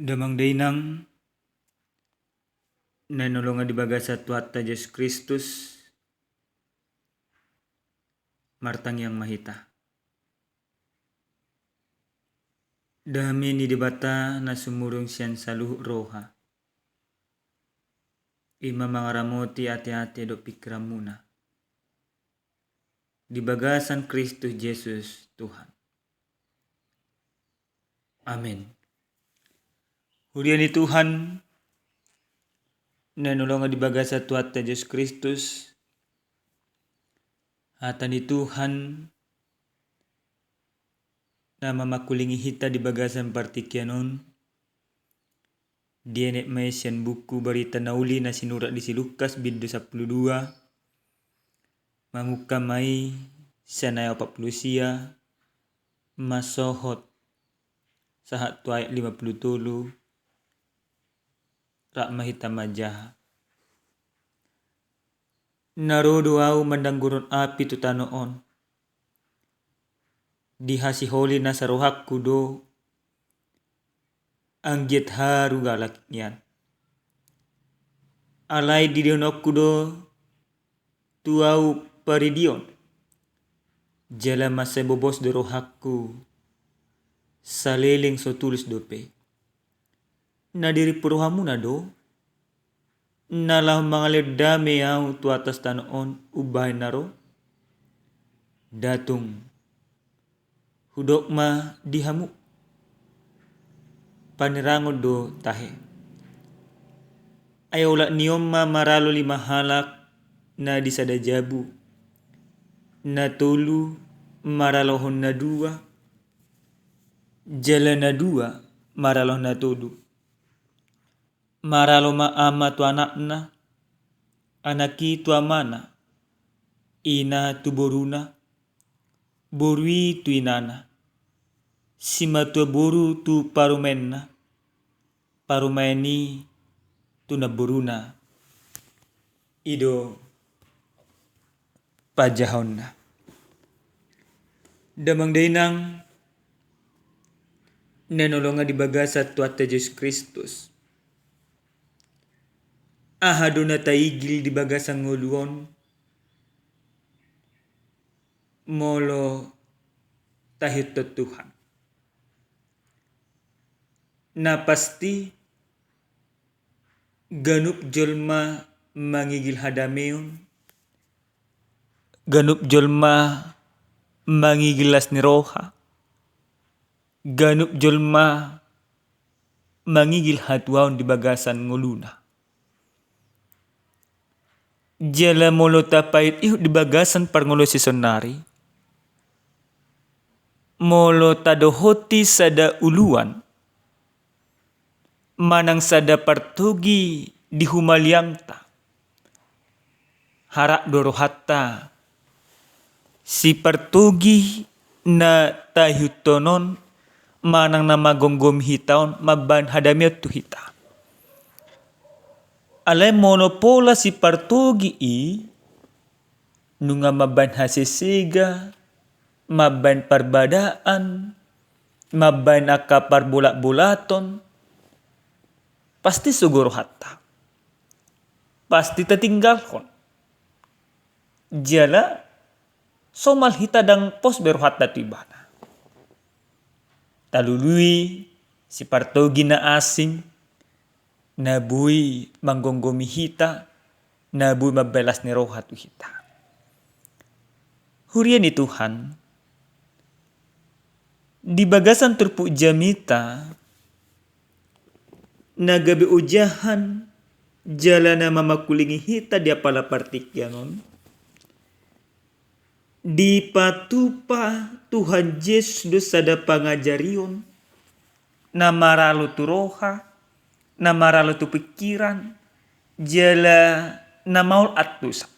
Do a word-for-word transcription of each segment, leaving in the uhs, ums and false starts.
Damang dainang na hinaholongan di bagasan Tuhanta Jesus Kristus, martangiang ma hita. Dame ni Debata na sumurung sian saluhut roha, i ma mangaramoti ateate dohot pingkiranmuna di bagasan Kristus Jesus Tuhan. Amen. Huria ni Tuhan na hinaholongan di bagasan Tuhanta Jesus Kristus, hata ni Tuhan na mamangkulingi hita di bagasan partingkian on, dienet ma i sian buku Barita Na Uli na sinurat ni si Lukas, bindu sampulu dua, mamungka ma i sian ayat opat pulu sia, mansohot sahat tu ayat lima pulu tolu, rap ma hita manjaha. Na ro do Ahu mandanggurhon api tu tano on. Dihasiholi nasa rohangku do, anggiat haru galak nian. Alai didononku do tu ahu paridion, jala mansai bobos do rohangku, saleleng so tulus dope. Na dirimpu rohamuna do, na laho mangalehon dame ahu tu atas tano on umbahen na ro? Nda tung. Hudok ma di hamu, panerangon do tahe. Ai olat ni on ma maralo lima halak na di sada jabu, na tolu maralohon na dua, jala na dua maralohon na tolu. Maralo ma ama tu anakna, anak i tu amana, ina tu boruna, boru i tu inana, simatua boru tu parumaenna, parumaen i tu namboruna. I do panjahaonna. Damang dainang na hinaholongan di bagasan Tuhanta Jesus Kristus, aha do na taigil di bagasan ngolu on molo taihuthon Tuhan? Na pasti, ganup jolma mangigil hadameon, ganup jolma mangigil las ni roha, ganup jolma mangigil hatuaon di bagasan ngoluna. Jala molo tapaihutihut di bagasan parngoluon sisonari, molo tadohoti sada uluan manang sada partogi di humaliangta, harap do rohanta sipartogi na taihuthon on manang na manggomgomi hita on mambahen hadameon tu hita. Alai molo pola sipartogi i nunga mambahen hasesega, mambahen parbadaan, mambahen angka parbolatbolaton, pasti sogo rohanta. Pasti tatinggalhon. Jala somal hita ndang pos be rohanta tu ibana. Talului sipartogi na asing, na boi manggomgomi hita, na boi mambahen las ni roha tu hita. Huria ni Tuhan, di bagasan turpuk jamita na gabe ojahan jala na mamangkulingi hita di apala partingkian on, dipatupa Tuhan Jesus do sada pangajarion na maralo tu roha, na maralo tu pingkiran, jala na maol antusan.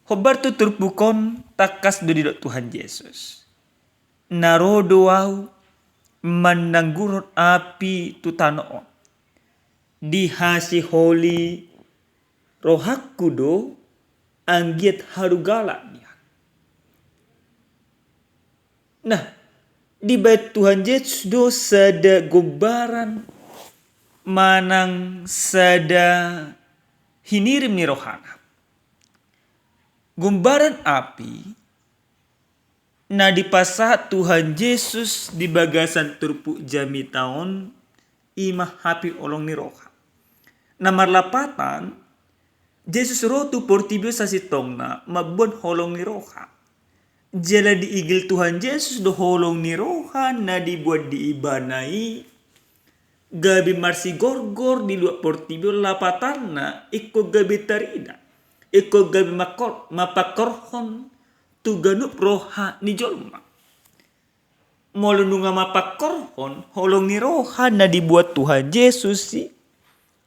Hombar tu turpuk on tangkas do didok Tuhan Jesus, na ro do Ahu mandanggurhon api tu tano on. Dihasiholi rohangku do, anggiat haru galak nian. Nah, Dibaen Tuhan Jesus do sada gombaran manang sada hinirim ni rohana. Gombaran api na dipasahat Tuhan Jesus di bagasan turpuk jamita on, i ma hape holong ni roha. Na marlapatan, Jesus ro tu portibi on sasintongna mamboan holong ni roha. Jala diigil Tuhan Jesus do holong ni roha na diboan di ibana i gabe marsigorgor di luat portibi on, lapatanna ingkon gabe tarida, ingkon gabe mangkor-, mampangkorhon tu ganup roha ni jolma. Molo nunga mampangkorhon holong ni roha na diboan Tuhan Jesus i,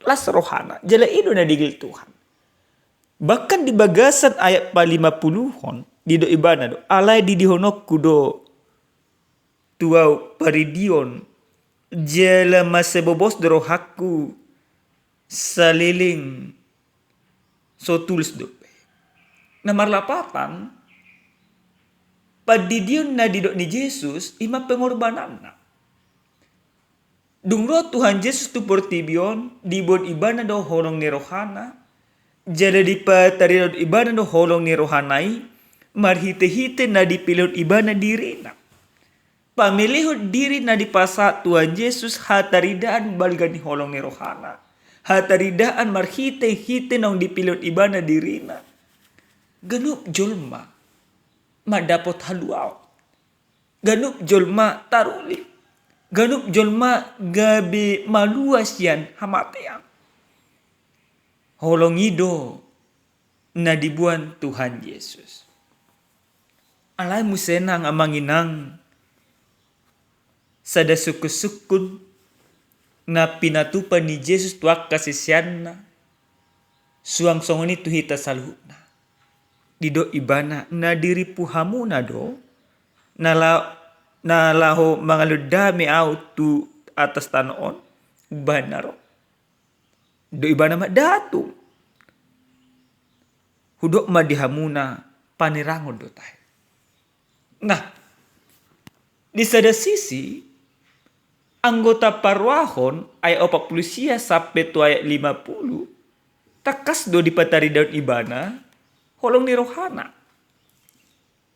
las rohana, jala i do na diigil Tuhan. Bahkan di bagasan ayat palima puluhon, didok ibana do, "Alai didihononku do tu ahu paridion, jala mansai bobos do rohangku saleleng so tulus dope." Na marlapatan, pandidion na didok ni Jesus i ma pengorbananna. Dung ro Tuhan Jesus tu portibi on, diboan ibana do holong ni rohana, jala dipataridahon ibana do holong ni rohana i, marhitehite na dipilehon ibana dirina. Pamelehon diri na dipasahat Tuhan Jesus hataridaan balga ni holong ni rohana, hataridaan marhitehite naung dipilehon ibana dirina. Ganup jolma mandapot haluaon. Ganup jolma taruli. Ganup jolma gabe malua sian hamatean. Holong i do na diboan Tuhan Jesus. Alai muse nang amang inang, sada sungkunsungkun na pinatupa ni Jesus tu angka siseanna, suang songon i tu hita saluhutna. Didok ibana, "Na dirimpu hamuna do, na la-, na laho mangalehon dame ahu tu atas tano on, umbahen na ro?" Didok ibana ma, "Datu, hudok ma di hamuna, panerangon do tahe." Nah, di sada sisi, anggota parrohahon ayat opat pulu sia sampe tu ayat lima pulu, tangkas do dipataridahon ibana holong ni rohana.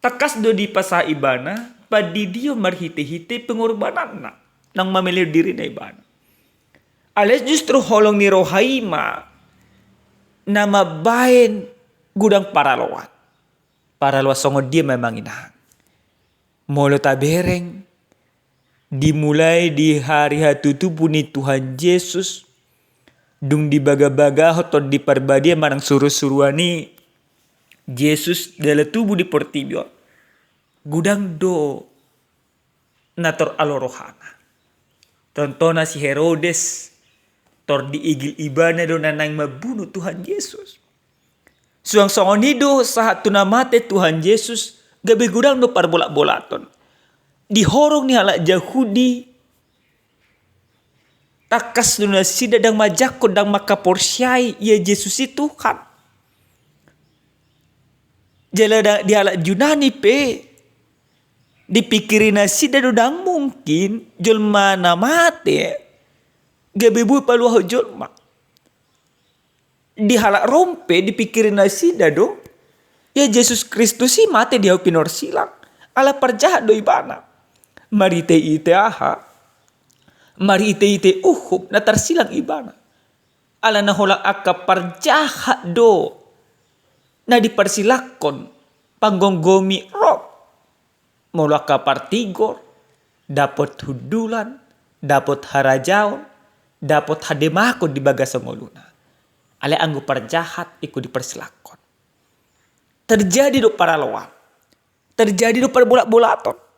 Tangkas do dipasahat ibana pandidion marhitehite pengorbananna, naung mamelehon dirina ibana. Alai justru holong ni roha i ma na mambaen godang paraloan. Paraloan songon dia ma, amang inang? Molo tabereng, dimulai di hari hatutubu ni Tuhan Jesus, dung dibagabagahon Tondi Parbadia manang surusuruan i Jesus jala tubu di portibi on, godang do na tor alo rohana. Contohna si Herodes, tor diigil ibana do na naeng mambunu Tuhan Jesus. Suang songon i do sahat tu na mate Tuhan Jesus, gabe godang do parbolatbolaton. Di horong ni halak Jahudi, tangkas do nasida ndang manjangkon, ndang mangkaporseai ia Jesus i Tuhan. Jala da-, di halak Junani pe, dipikiri nasida do ndang mungkin jolma na mate gabe boi paluahon jolma. Di halak Rom pe dipikiri nasida do, ia Jesus Kristus i mate di hau pinorsilang, ala parjahat do ibana. Marhitehite aha? Marhitehite uhum na tarsilang ibana. Ala na holan angka parjahat do na diparsilangkon panggomgomi Rom. Molo angka partigor, dapot hundulan, dapot harajaon, dapot hademakon di bagasan ngoluna. Alai anggo parjahat ingkon diparsilangkon. Terjadi do paraloan. Terjadi do parbolatbolaton.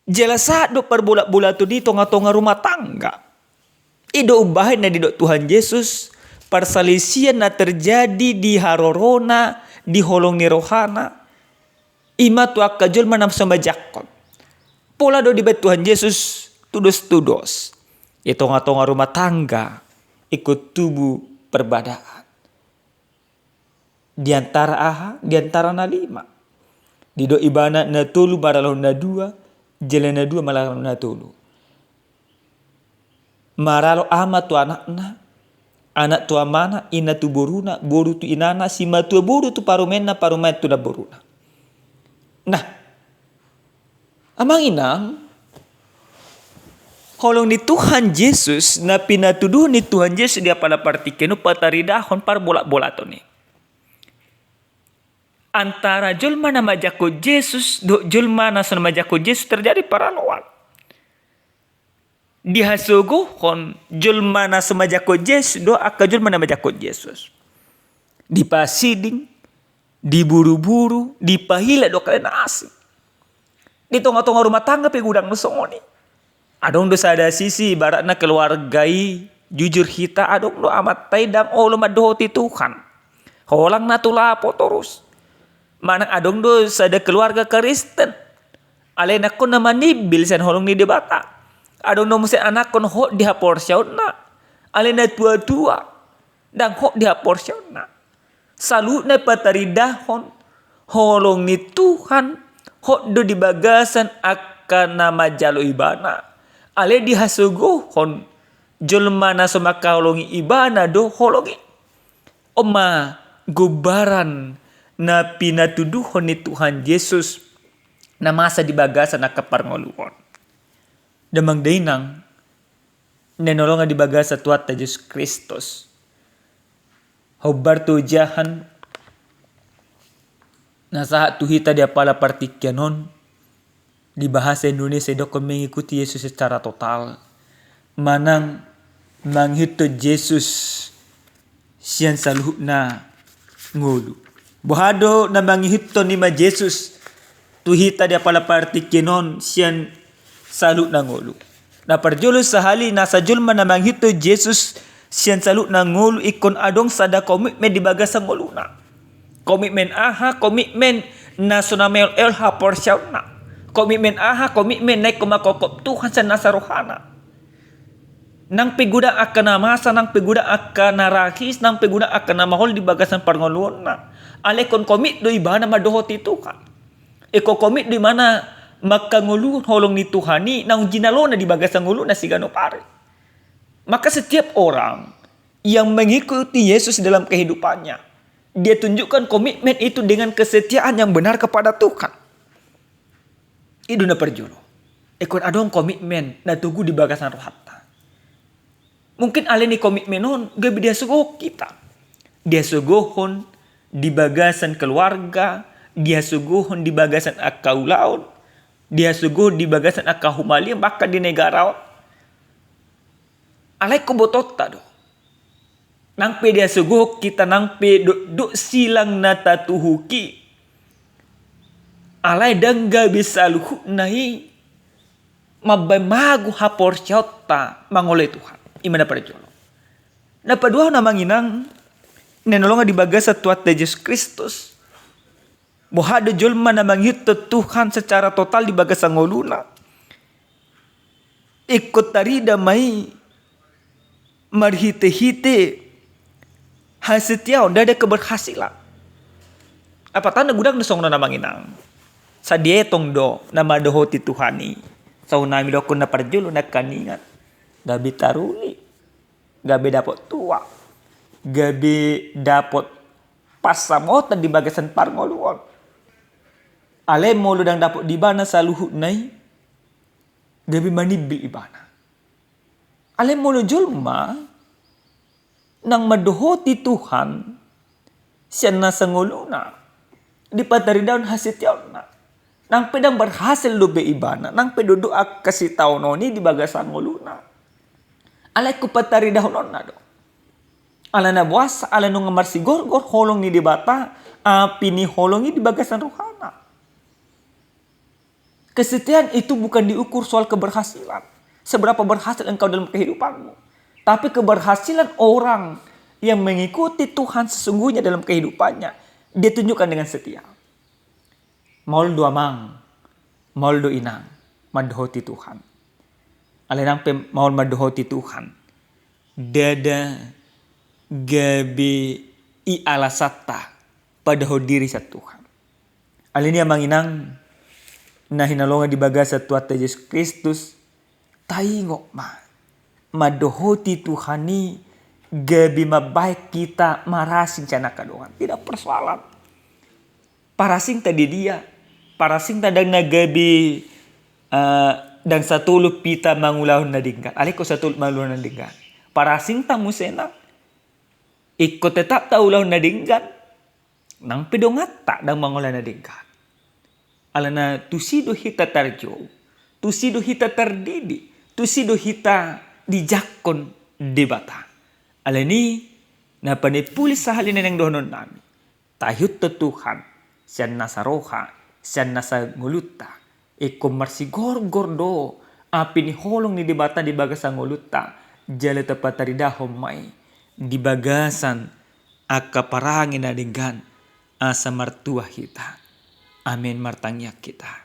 Jala sahat do parbolatbolaton i tongatonga rumah tangga. I do umbahen na didok Tuhan Jesus, parsalisian na terjadi di harorona, di holong ni rohana, i ma tu angka jolma na so manjangkon. Pola do dibaen Tuhan Jesus tudostudos. Di tongatonga rumah tangga ingkon tubu perbedaan. Di antara aha? Di antara na lima. Didok ibana na tolu maralahon na dua, Jala na dua manang na tolu. Maralo ama tu anakna, anak tu amana, ina tu boruna, boru tu inana, simatua boru tu parumaenna, parumaen tu namboruna. Nah, amang inang, holong ni Tuhan Jesus, na pinatuduhon ni Tuhan Jesus di apala partingkian on pataridahon parbolatbolaton i. Antara jolma na manjangkon Jesus dohot jolma na so na manjangkon Jesus terjadi paraloan. Dihasogohon jolma na so manjangkon Jesus dohot angka jolma na manjangkon Jesus. Dipasiding, diburuburu, dipahilak dohot angka na asing. Di tongatonga rumah tangga pe godang do songon i. Adong do sada sisi ibaratna keluarga i jujur hita, adong do amanta i ndang olo mandohoti Tuhan. Holan na tu lapo torus. Manang adong do sada keluarga Kristen. Alai anakkonna manimbil sian holong ni Debata. Adong do muse anakkon hot di haporseaonna. Alai natuatua ndang hot di haporseaonna. Saluhutna pataridahon holong ni Tuhan hot do di bagasan angka na manjalo ibana. Alai dihasogohon jolma na so mangkaholongi ibana do holong i. On ma gombaran na pinatuduhon ni Tuhan Jesus na masa di bagasan angka parngoluon. Damang dainang na hinaholongan di bagasan Tuhanta Jesus Kristus. Hombar tu ojahan na sahat tu hita di apala partingkian on, di bahasa Indonesia didokhon mengikuti Yesus secara total. Manang mangihuthon Jesus sian saluhutna ngolu. Boha do na mangihuthon i ma Jesus tu hita di apala partingkian on sian saluhutna ngolu. Na parjolo sahali nasa jolma na mangihuthon Jesus sian saluhutna ngolu ingkon adong sada komitmen di bagasan ngoluna. Komitmen aha? Komitmen na so na meoleol haporseaonna. Komitmen aha? Komitmen na ingkon mangkophop Tuhan sian nasa rohana. Nang pe godang angka na masa, nang pe godang angka na rahis, nang pe godang angka na maol di bagasan parngoluonna, alai ingkon komit do ibana mandohoti Tuhan. Ingkon komit do ibana mangkangoluhon holong ni Tuhan i naung jinalona di bagasan ngoluna siganup ari. Maka setiap orang yang mengikuti Yesus dalam kehidupannya, dia tunjukkan komitmen itu dengan kesetiaan yang benar kepada Tuhan. I do na parjolo. Ingkon adong komitmen na togu di bagasan rohanta. Mungkin alani komitmen on gabe dihasogohon hita. Dihasogohon di bagasan keluarga, dihasogohon di bagasan angka ulaon, dihasogohon di bagasan angka humaliang bahkan di negara on. Alai ingkon botoonta do. Nang pe dihasogohon hita, nang pe dokdok silang na tatuhuk i, alai ndang gabe saluhutna i mambaen mago haporseaonta mangoloi Tuhan. I ma na parjolo. Na paduahon amang inang na hinaholongan di bagasan Tuhanta Jesus Kristus. Boha do jolma na mangihuthon Tuhan secara total di bagasan ngoluna. Ingkon tarida ma i marhitehite hasetiaon, ndada keberhasilan. Apatanna godang do songon on amang inang. Sai dietong do na mandohoti Tuhan i. Songon na hami dokhon na parjolo nangkaningan. Gabe taruli. Gabe dapot tua. Gabe dapot pansamotan di bagasan parngoluon. Alai molo ndang dapot di ibana saluhutna i, gabe manimbil ibana. Alai molo jolma naung mandohoti Tuhan sian nasa ngoluna, dipataridahon hasetiaonna. Nang pe ndang berhasil dope ibana, nang pe dokdok angka sitaonon i di bagasan ngoluna, alai ingkon pataridahononna do. Alana boasa? Alai nunga marsigorgor holong ni Debata, api ni holong i di bagasan rohana. Kesetiaan itu bukan diukur soal keberhasilan, seberapa berhasil engkau dalam kehidupanmu. Tapi keberhasilan orang yang mengikuti Tuhan sesungguhnya dalam kehidupannya, dia tunjukkan dengan setia. Maol do amang, maol do inang, mandohoti Tuhan. Alai nang pe maol mandohoti Tuhan, ndada gabe i alasanta padahon diri sian Tuhan. Alani i amang inang, Na hinaholongan di bagasan Tuhanta Jesus Kristus, taingot ma, mandohoti Tuhan i gabe mambahen hita marasing sian angka dongan. Tidak persoalan parasingta di dia, parasingta ndang na gabe, eh, ndang satolop hita mangulahon na denggan. Alai ingkon satolop mangulahon na denggan. Parasingta muse nang ingkon tetap taulahon na denggan. Nang pe donganta ndang mangula na denggan. Alana tusi do hita tarjou, tusi do hita tardidik, tusi do hita dijangkon Debata. Alani na panimpuli sahali na naeng dohononnami. Taihut tu Tuhan, sian nasa roha, sian nasa ngolunta. Ingkon marsigorgor do api ni holong ni Debata di bagasan ngolunta, jala tapataridahon ma i di bagasan angka parange na denggan, asa martua hita. Amen, martangiang hita.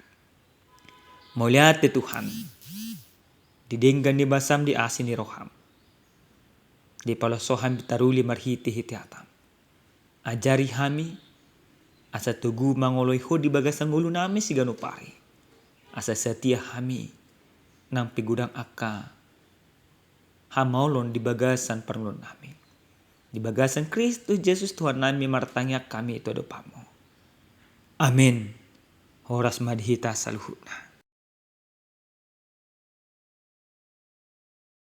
Mauliate Tuhan, di denggan ni basam, di asi ni roham, dipaloas Ho hami taruli marhitehite hatam. Ajari hami, asa togu mangoloi Ho di bagasan ngolunami siganup ari. Asa satia hami, nang pe godang angka hamaolon di bagasan parngoluonnami. Di bagasan Kristus Jesus Tuhannami martangiang hami tu adopanMu. Amen. Horas ma di hita saluhutna.